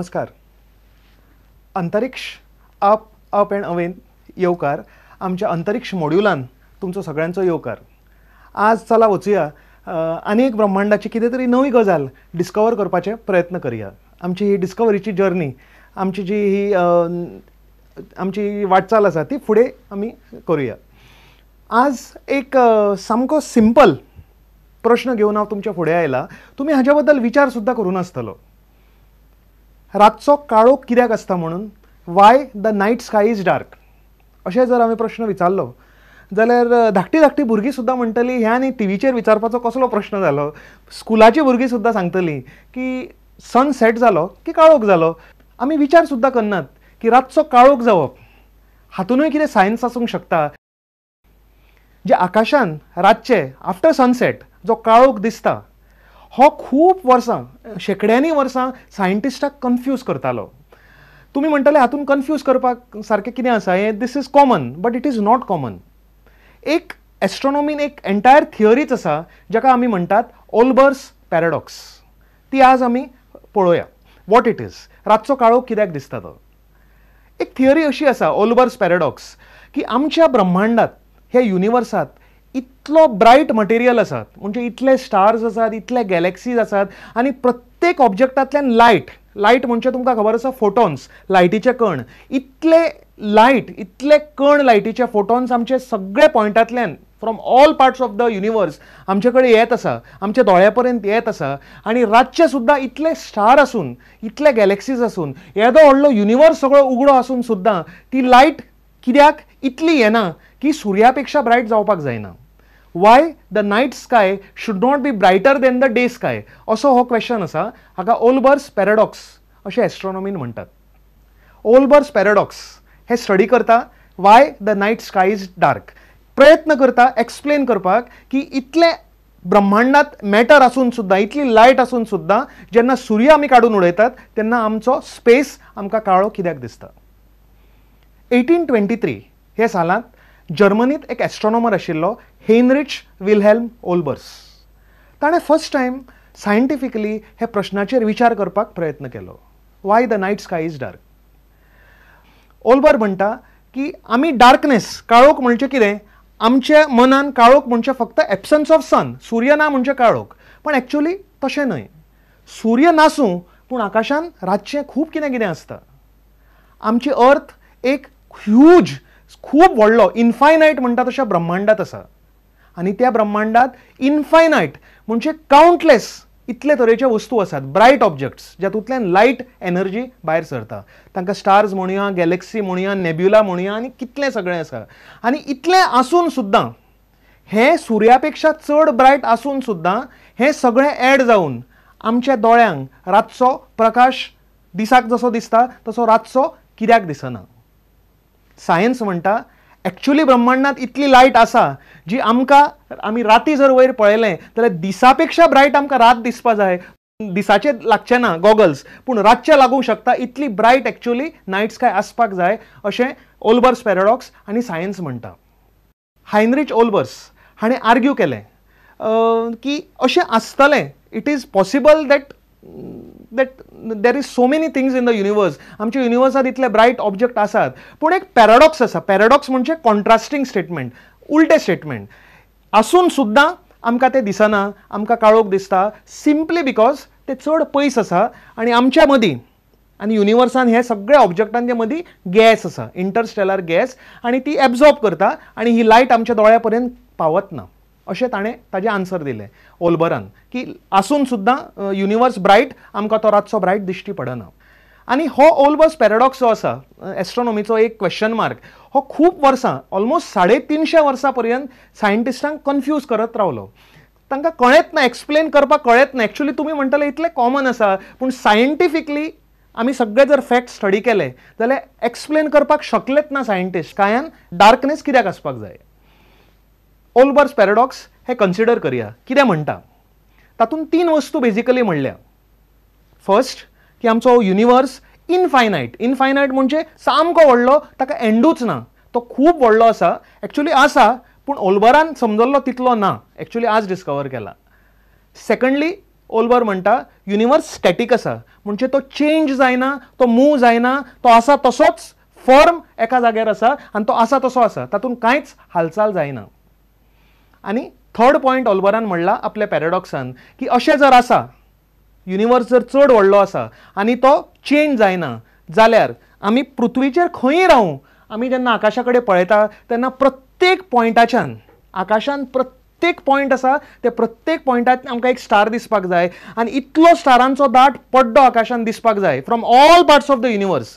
नमस्कार. अंतरिक्ष up up and अवेन येवकार. आमच्या अंतरिक्ष मॉड्युलान तुमचो सगळ्यांचो येवकार. आज चला वचुया आनी एक ब्रह्मांडाची कितें तरी नवी गजाल डिस्कवर करपाचे प्रयत्न करया. आमची ही डिस्कवरीची जर्नी, आमची जी ही आमची वाटचाल आसा ती फुडें आमी करुया. आज एक सामको सिंपल प्रश्न घेवन हांव तुमच्या फुडें आयला. तुमी हाज्या बद्दल विचार सुद्दां करूं नासतलो. रातचो काळोख कित्याक आसता म्हणून, why the night sky is dark, अशें जर हांवें प्रश्न विचारलो जाल्यार धाकटी धाकटी भुरगीं सुद्दां म्हणटलीं ह्या आनी टिवीचेर विचारपाचो कसलो प्रश्न जालो. स्कुलाची भुरगीं सुद्दां सांगतलीं की सन सेट जालो की काळोख जालो. आमी विचार सुद्दां करनात की रातचो काळोख जावप हातूनय कितें सायन्स आसूंक शकता. जे आकाशान रातचे आफ्टर सनसेट जो काळोख दिसता हो खूब वर्सां, शेंकड्यांनी वर्सां सायंटिस्टाक कन्फ्यूज करतालो. तुमी म्हणटले हातून कन्फ्यूज करपाक सारकें कितें आसा, हें this is common, but it is not common. एक एस्ट्रोनॉमीन एक एंटायर थियरीच आसा जाका आमी म्हणटात ओल्बर्स पॅराडॉक्स. ती आज आमी पळोवया what it is, रातचो काळोख कित्याक दिसता तो. एक थियरी अशी आसा ओल्बर्स पॅराडॉक्स की आमच्या ब्रह्मांडात, ह्या युनिवर्सात इतलो ब्रायट मटेरियल आसात, म्हणजे इतले स्टार्स आसात, इतले गॅलेक्सीज आसात आनी प्रत्येक ऑब्जेक्टांतल्यान लायट, लायट म्हणजे तुमकां खबर आसा फोटॉन्स, लायटीचे कण, इतले लायट, इतले कण लायटीचे फोटॉन्स आमचे सगळे पॉयंटांतल्यान from all parts of the universe आमचे कडेन येत आसा, आमच्या दोळ्या पर्यंत येत आसा. आनी रातचे सुद्दां इतले स्टार आसून, इतले गॅलेक्सीज आसून, येदो व्हडलो युनिवर्स सगळो उगडो आसून सुद्दां ती लायट कित्याक इतली येना की सुर्या पेक्षा ब्रायट जावपाक जायना. Why the night sky should not be brighter than the day sky, असो हो क्वेश्चन आसा. हाका ओल्बर्स पॅराडॉक्स अशें एस्ट्रोनॉमीन म्हणटात. ओल्बर्स पॅराडॉक्स हे स्टडी करता why the night sky is dark, प्रयत्न करता एक्सप्लेन करपाक की इतले ब्रह्मांडात मॅटर आसून सुद्दां, इतली लायट आसून सुद्दां जेन्ना सूर्य आमी काडून उडयतात तेन्ना आमचो स्पेस आमकां काळो कित्याक दिसता. 1823 हे सालांत जर्मनीत एक एस्ट्रोनॉमर आशिल्लो हेनरिच विल्हेल्म ओल्बर्स. ताणें फर्स्ट टायम सायंटिफिकली हे प्रश्नाचेर विचार करपाक प्रयत्न केलो, why the night sky is dark. Olbers म्हणटा की आमी डार्कनेस, काळोख म्हणजे कितें, आमच्या मनान काळोख म्हणजे फक्त एब्सन्स ऑफ सन, सूर्य ना म्हणजे काळोख, पण एक्चुअली तशें न्हय. सूर्य नासूं पूण आकाशान रातचें खूब कितें कितें आसता. आमची अर्थ एक ह्यूज, खूब व्हडलो, इनफायनायट म्हणटा तशा ब्रह्मांडात आसा आनी त्या ब्रह्मांडात इनफायनायट म्हणजे कावंटलेस इतले तरेचे वस्तू आसात, ब्रायट ऑब्जेक्ट्स जातूंतल्यान लायट एनर्जी भायर सरता. तांकां स्टार्स म्हणुया, गॅलेक्सी म्हणुया, नेब्युला म्हणुया आनी कितलें सगळें आसा. आनी इतलें आसून सुद्दां, हें सुर्या पेक्षा चड ब्रायट आसून सुद्दां हें सगळें एड जावन आमच्या दोळ्यांक रातचो प्रकाश दिसाक जसो दिसता तसो रातचो कित्याक दिसना. सायन्स म्हणटा एक्चुअली ब्रह्मांडात इतली लायट आसा जी आमकां, आमी राती जर वयर पळयलें जाल्यार दिसा पेक्षा ब्रायट आमकां रात दिसपा जाय. दिसाचे लागचे ना गॉगल्स, पूण रातचे लागूंक शकता इतली ब्रायट एक्चुअली नायट स्काय आसपाक जाय अशें ओल्बर्स पॅराडॉक्स आनी सायन्स म्हणटा. हायनरिच ओल्बर्स हाणें आर्ग्यू केलें की अशें आसतलें, it is possible that that there is so many things in the universe, आमच्या युनिवर्सात इतले ब्रायट ऑब्जेक्ट आसात, पूण एक पॅराडॉक्स आसा. पॅराडॉक्स म्हणजे कॉन्ट्रास्टींग स्टेटमेंट, उलटें स्टेटमेंट आसून सुद्दां आमकां तें दिसना, आमकां काळोख दिसता सिंपली because ते चड पयस आसा आनी आमच्या मदीं आनी युनिवर्सान हे सगळे ऑब्जेक्टांच्या मदीं गॅस आसा, इंटरस्टेलर गॅस, आनी ती एब्जॉर्ब करता आनी ही लायट आमच्या दोळ्या पर्यंत पावत ना, अशें ताणें ताजें आन्सर दिलें ओल्बरान की आसून सुद्दां युनिवर्स ब्रायट आमकां तो रातचो ब्रायट दिश्टी पडना. आनी हो ओल्बर्स पॅराडॉक्स जो आसा एस्ट्रोनॉमीचो एक क्वेश्चन मार्क, हो खूब वर्सां, ऑलमोस्ट 350 वर्सां पर्यंत सायंटिस्टांक कन्फ्यूज करत रावलो. तांकां कळ्ळेंच ना, एक्सप्लेन करपाक कळ्ळेंच ना. एक्चुअली तुमी म्हणटले इतलें कॉमन आसा, पूण सायंटिफिकली आमी सगळे जर फॅक्ट स्टडी केले जाल्यार एक्सप्लेन करपाक शकलेच ना सायंटिस्ट कायान डार्कनेस कित्याक आसपाक जाय. ओल्बर्स पॅराडॉक्स हे कन्सिडर करया कितें म्हणटा. तातूंत 3 वस्तू बेजिकली म्हणल्या. फर्स्ट की आमचो युनिवर्स इनफायनायट, इनफायनायट म्हणजे सामको व्हडलो, ताका एंडूच ना, तो खूब व्हडलो आसा, एक्चुअली आसा पूण ओल्बरान समजल्लो तितलो ना, एक्चुअली आज डिस्कवर केला. सेकंडली ओल्बर म्हणटा युनिवर्स स्टॅटीक आसा, म्हणजे तो चेंज जायना, तो मूव जायना, तो आसा तसोच फर्म एका जाग्यार आसा आनी तो आसा तसो आसा, तातूंत कांयच हालचाल जायना. आनी थर्ड पॉयंट ओल्बरान म्हणला आपल्या पॅराडॉक्सान की अशें जर आसा, युनिवर्स जर चड व्हडलो आसा आनी तो चेंज जायना जाल्यार आमी पृथ्वीचेर खंयी रावूं, आमी जेन्ना आकाशा कडेन पळयता तेन्ना प्रत्येक पॉयंटाच्यान आकाशान प्रत्येक पॉयंट आसा ते प्रत्येक पॉयंटात आमकां एक स्टार दिसपाक जाय आनी इतलो स्टारांचो दाट पड्डो आकाशान दिसपाक जाय from all parts of the universe.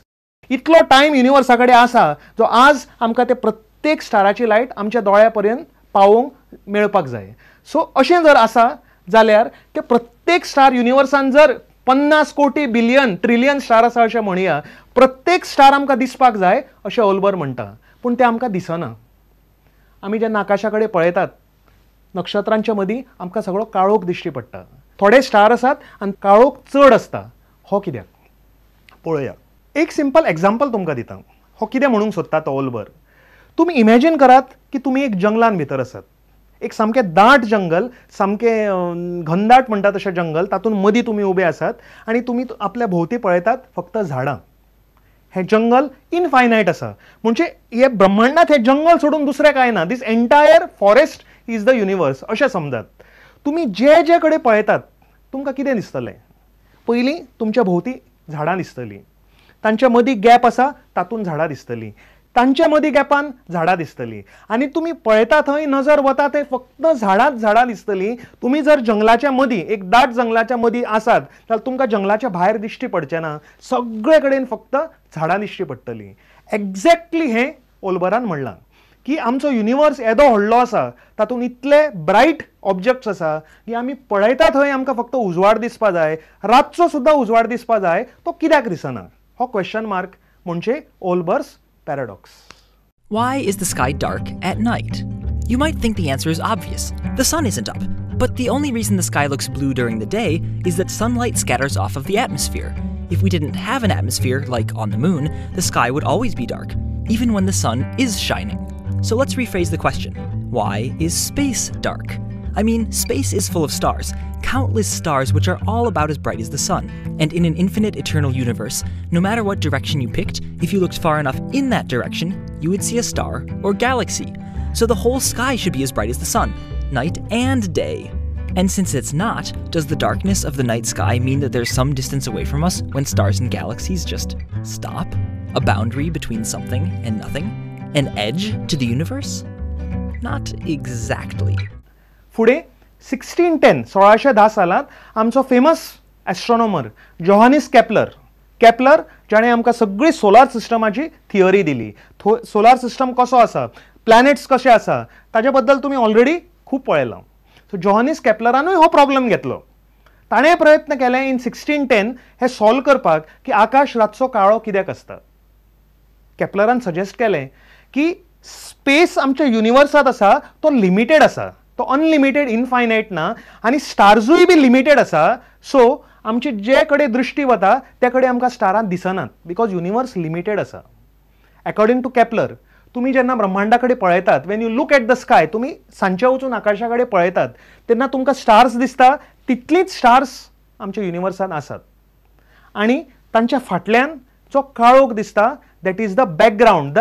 इतलो टायम युनिवर्सा कडेन आसा जो आज आमकां ते प्रत्येक स्टाराची लायट आमच्या दोळ्या पर्यंत पावोवंक मेळपाक जाय. सो अशें जर आसा जाल्यार ते प्रत्येक स्टार युनिवर्सान जर 50 कोटी बिलियन ट्रिलियन स्टार आसा अशें म्हणया, प्रत्येक स्टार आमकां दिसपाक जाय अशें ओल्बर म्हणटा, पूण तें आमकां दिसना. आमी जेन्ना आकाशा कडेन पळयतात नक्षत्रांच्या मदीं आमकां सगळो काळोख दिश्टी पडटा. थोडे स्टार आसात आनी काळोख चड आसता. हो कित्याक पळोवया. एक सिंपल एग्जाम्पल तुमकां दिता. हो कितें म्हणूंक सोदता तो ओल्बर. तुमी इमॅजीन करात की तुमी एक जंगलान भितर आसात, एक सामकें दाट जंगल, सामकें घनदाट म्हणटा तशें जंगल, तातूंत मदीं तुमी उबे आसात आनी तुमी आपल्या भोंवती पळयतात फक्त झाडां. हें जंगल इनफायनायट आसा, म्हणजे हे ब्रह्मांडात हें जंगल सोडून दुसरें कांय ना. This entire forest is the universe अशें समजात. तुमी जे जे कडेन पळयतात तुमकां कितें दिसतलें? पयलीं तुमच्या भोंवती झाडां दिसतलीं, तांच्या मदीं गॅप आसा तातूंत झाडां दिसतलीं, तांच्या मदीं गॅपान झाडां दिसतलीं आनी तुमी पळयता थंय नजर वता थंय फक्त झाडांच झाडां दिसतलीं. तुमी जर जंगलाच्या मदीं, एक दाट जंगलाच्या मदीं आसात जाल्यार तुमकां जंगलाच्या भायर दिश्टी पडचें ना, सगळे कडेन फक्त झाडां दिश्टी पडटलीं. एक्झॅक्टली हें ओल्बरान म्हणलां की आमचो युनिवर्स येदो व्हडलो आसा, तातूंत इतले ब्रायट ऑब्जेक्ट्स आसा की आमी पळयता थंय आमकां फक्त उजवाड दिसपा जाय, रातचो सुद्दां उजवाड दिसपा जाय, तो कित्याक दिसना? हो क्वेश्चन मार्क म्हणजे Olbers paradox. Why is the sky dark at night? You might think the answer is obvious. The sun isn't up. But the only reason the sky looks blue during the day is that sunlight scatters off of the atmosphere. If we didn't have an atmosphere, like on the moon, the sky would always be dark, even when the sun is shining. So let's rephrase the question. Why is space dark? I mean, space is full of stars, countless stars which are all about as bright as the sun. And in an infinite eternal universe, no matter what direction you picked, if you looked far enough in that direction, you would see a star or galaxy. So the whole sky should be as bright as the sun, night and day. And since it's not, does the darkness of the night sky mean that there's some distance away from us when stars and galaxies just stop? A boundary between something and nothing? An edge to the universe? Not exactly. फुडें 1610 1610 सालांत आमचो famous astronomer Johannes Kepler, Kepler जाणें आमकां सगळी सोलार सिस्टमाची theory दिली, सोलार system कसो आसा, planets कशे आसा, ताजे बद्दल तुमी ऑलरेडी खूब पळयलां. सो जोहानीस केपलरानूय हो प्रॉब्लम घेतलो. ताणें प्रयत्न केले इन 1610 हें सॉल्व करपाक की आकाश रातचो काळो कित्याक आसता. केपलरान सजेस्ट केलें की स्पेस आमच्या युनिवर्सांत आसा तो लिमिटेड आसा, तो अनलिमिटेड इनफायनायट ना आनी स्टार्सूय बी लिमिटेड आसा. सो आमची जे कडेन दृश्टी वता ते कडेन आमकां स्टारां दिसनात because universe limited आसा. अकॉर्डिंग टू केपलर तुमी जेन्ना ब्रह्मांडा कडेन पळयतात, when you look at the sky, तुमी सांजचे वचून आकाशा कडेन पळयतात तेन्ना तुमकां स्टार्स दिसता, तितलीच स्टार्स आमच्या युनिवर्सांत आसात आनी तांच्या फाटल्यान जो काळोख दिसता that is the background,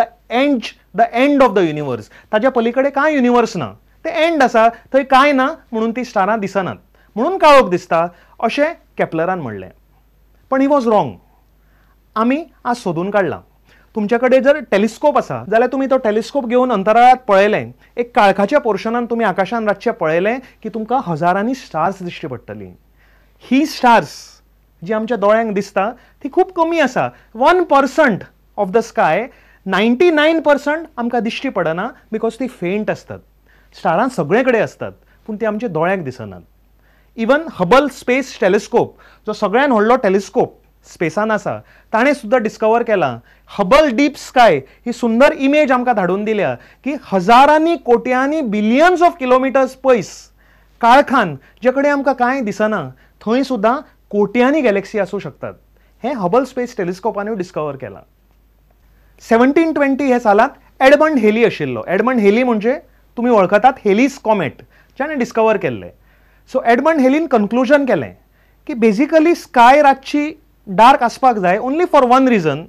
the end of the universe. ताज्या पलीकडे कांय युनिवर्स ना, ते एंड आसा, थंय कांय ना म्हणून ती स्टारां दिसनात म्हणून काळोख दिसता अशें केपलरान म्हणलें. पण he was wrong. आमी आज सोदून काडलां. तुमचे कडेन जर टेलिस्कोप आसा जाल्यार तुमी तो टेलिस्कोप घेवन अंतराळांत पळयलें, एक काळखाच्या पोर्शनान तुमी आकाशान रातचें पळयलें की तुमकां हजारांनी स्टार्स दिश्टी पडटली. ही स्टार्स जी आमच्या दोळ्यांक दिसता ती खूब कमी आसा. 1% ऑफ the sky, 99% आमकां दिश्टी पडना because ती फेंट आसतात. स्टारां सगळे कडेन आसतात पूण ती आमच्या दोळ्यांक दिसनात. इवन हबल स्पेस टेलिस्कोप जो सगळ्यान व्हडलो टेलिस्कोप स्पेसान आसा ताणें सुद्दां डिस्कवर केलां, हबल डीप स्काय ही सुंदर इमेज आमकां धाडून दिल्या की हजारांनी कोट्यांनी बिलियन्स ऑफ किलोमिटर्स पयस काळखान जे कडेन आमकां कांय दिसना थंय सुद्दां कोट्यांनी गॅलेक्सी आसूं शकतात. हें हबल स्पेस टेलिस्कोपानूय डिस्कवर केलां. 1720 ह्या सालांत एडमंड हेली आशिल्लो. एडमंड हेली म्हणजे तुमी वळखतात हेलीस कॉमेट जाणें डिस्कवर केल्लें. सो एडमंड हेलीन कन्क्लुजन केलें की बेसिकली स्काय रातची डार्क आसपाक जाय ओनली फॉर वन रिजन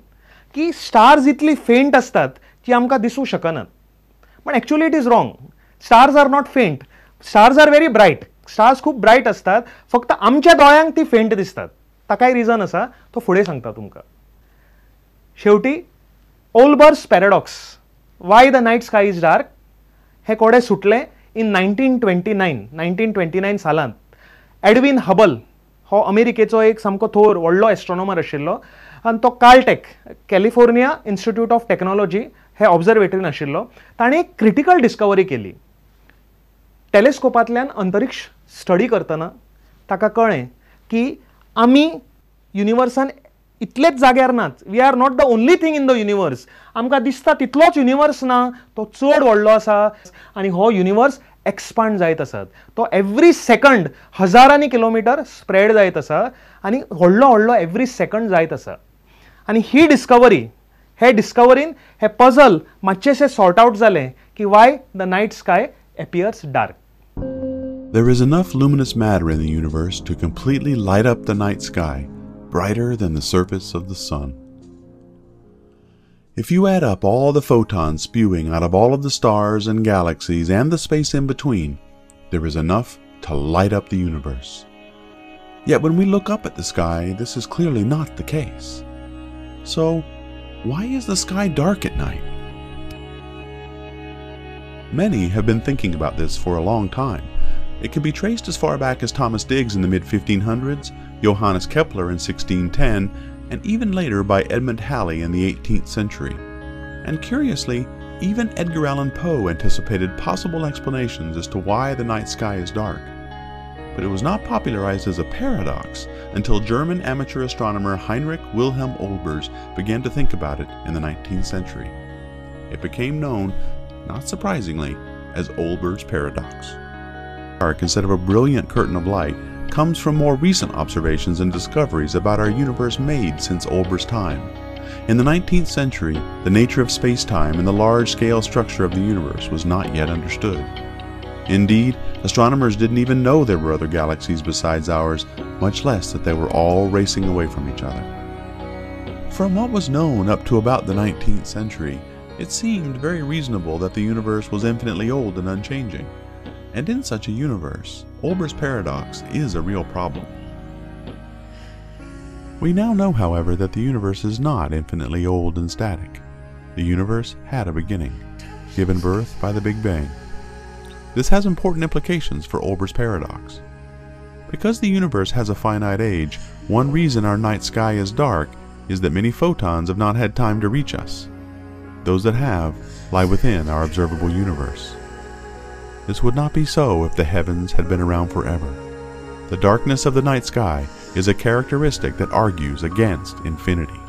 की स्टार्स इतली फेंट आसतात की आमकां दिसूं शकनात. पण actually it is wrong. Stars are not faint, stars are very bright. Stars खूब ब्रायट आसतात, फक्त आमच्या दोळ्यांक ती फेंट दिसतात. ताकाय रिजन आसा, तो फुडें सांगता तुमकां. शेवटी Olbers paradox, why the night sky is dark, हें कोडें सुटलें इन 1929 सालांत. एडविन हबल हो अमेरिकेचो एक सामको थोर व्हडलो एस्ट्रॉनॉमर आशिल्लो आनी तो Caltech, California Institute of Technology हे ऑब्जर्वेटरीन आशिल्लो. ताणें एक क्रिटिकल डिस्कवरी केली. टेलिस्कोपांतल्यान अंतरिक्ष स्टडी करतना ताका कळ्ळें की आमी युनिवर्सान इतलेच जाग्यार नात. We are not the only thing in the universe. आमकां दिसता तितलोच युनिवर्स ना, तो चड व्हडलो आसा आनी हो युनिवर्स एक्सपांड जायत आसात. तो एवरी सेकंड हजारांनी किलोमिटर स्प्रेड जायत आसा आनी व्हडलो व्हडलो एवरी सेकंड जायत आसा. आनी ही डिस्कवरी, हे डिस्कवरीन हे पझल मातशेंशें सॉर्ट आवट जालें की why the night sky appears dark. There is enough luminous matter in the universe to completely light up the night sky, brighter than the surface of the sun. If you add up all the photons spewing out of all of the stars and galaxies and the space in between, there is enough to light up the universe. Yet when we look up at the sky, this is clearly not the case. So, why is the sky dark at night? Many have been thinking about this for a long time. It can be traced as far back as Thomas Digges in the mid-1500s, Johannes Kepler in 1610, and even later by Edmund Halley in the 18th century. And curiously, even Edgar Allan Poe anticipated possible explanations as to why the night sky is dark. But it was not popularized as a paradox until German amateur astronomer Heinrich Wilhelm Olbers began to think about it in the 19th century. It became known, not surprisingly, as Olbers' paradox. Dark instead of a brilliant curtain of light comes from more recent observations and discoveries about our universe made since Olbers' time. In the 19th century, the nature of space-time and the large-scale structure of the universe was not yet understood. Indeed, astronomers didn't even know there were other galaxies besides ours, much less that they were all racing away from each other. From what was known up to about the 19th century, it seemed very reasonable that the universe was infinitely old and unchanging. And in such a universe, Olbers' paradox is a real problem. We now know, however, that the universe is not infinitely old and static. The universe had a beginning, given birth by the Big Bang. This has important implications for Olbers' paradox. Because the universe has a finite age, one reason our night sky is dark is that many photons have not had time to reach us. Those that have lie within our observable universe. This would not be so if the heavens had been around forever. The darkness of the night sky is a characteristic that argues against infinity.